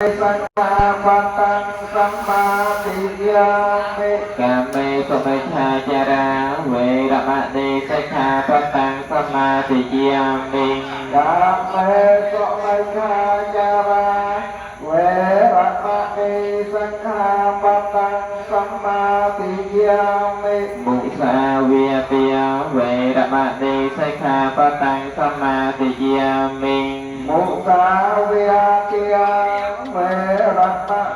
សិក្ខាបតាំងសម្មាទិយាមិ កាមេសុមិច្ឆាចារាវេរមណីសិក្ខាបតាំងសមាទិយាមិ កាមេសុមិច្ឆាចារាវេរមណីសិក្ខាបតាំងសម្មាទិយាមិ មុសាវាទាវេរមណីសិក្ខាបតាំងសមាទិយាមិ មុសាវាទាវេរម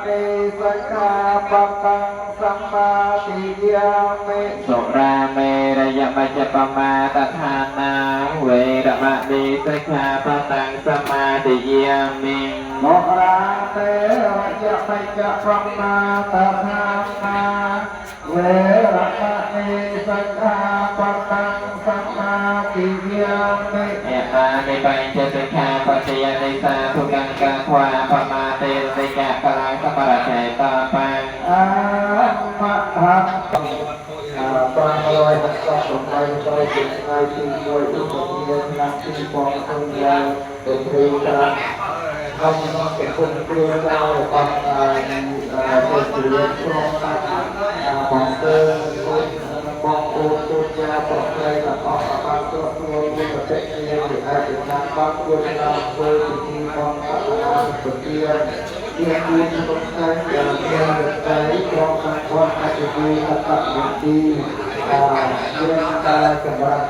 ណីសិក្ខាបតាំងសម្មាទិយាមិ សុរាមេរយមជ្ជបមាតឋានាវេរមណីសិក្ខាបតាំងសមាទិយាមិ មរាមេរយមជ្ជបមាតឋានាវេរមណីសិក្ខាបតាំងសម្មាទិយាមិ អមានិបញ្ចសិក្ខាបតិយនិសាធុកង្កាខ្វាបមាទេរិកកលាំងសមរឆេតបាំង អមហៈ568ត្រូវជាថ្ងៃទី1ឧបភាឆ្នាំ2023ទៅព្រៃត្រាំក្នុងសង្គមគ្រួសាររបស់អឺទៅជាក្រុមតាបងទើបងប្អូនកូនចៅប្រុសស្រីទាំងអស់បានគ្រប់គ្រងមានបតិជាវិឯកណាបានធ្វើតាមធ្វើពិធីបុណ្យបដិសម្បទាជាគូក្នុងតែដែលមានរតីក្រុមទាំងបុណ្យអតិវីអតវិធីអមានការចម្រើន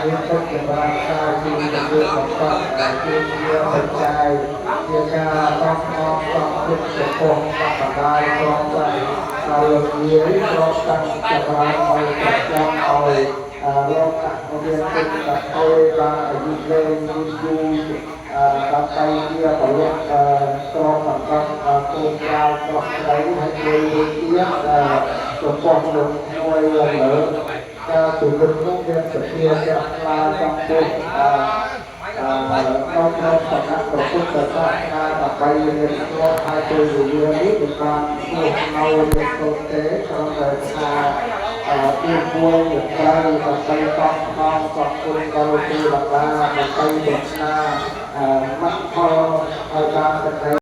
មានទុកចម្រើនកាយជារឿងបំផុតជាជាបច្ច័យជាការនាំនាំសំគុណចំពោះបដាយព្រមទាំងហើយនិយាយព្រមទាំងចម្រើនឲ្យប្រចាំឲ្យលោកមានទុកតអើយបានអាយុវែងយូរយូរដើម្បីជាពលៈក្រមសម្រាប់កូនចៅប្រុសស្រីហើយជួយទៀតចំពោះលោកមួយលើការទូលនោះមានសភាជ្រះថ្លាចំពោះក្នុងក្នុងសំណាក់ព្រះពុទ្ធសាសនាដើម្បីរៀនស្គាល់ហើយពេលវេលានេះមិនបានស្រួលនៅរៀនសូត្រទេគ្រាន់តែថាទីមួយត្រូវដើម្បីតបស្នងសពគុណដល់ទេវតាដើម្បីប្រាថ្នាមគ្គផលឲ្យបានសេចក្តី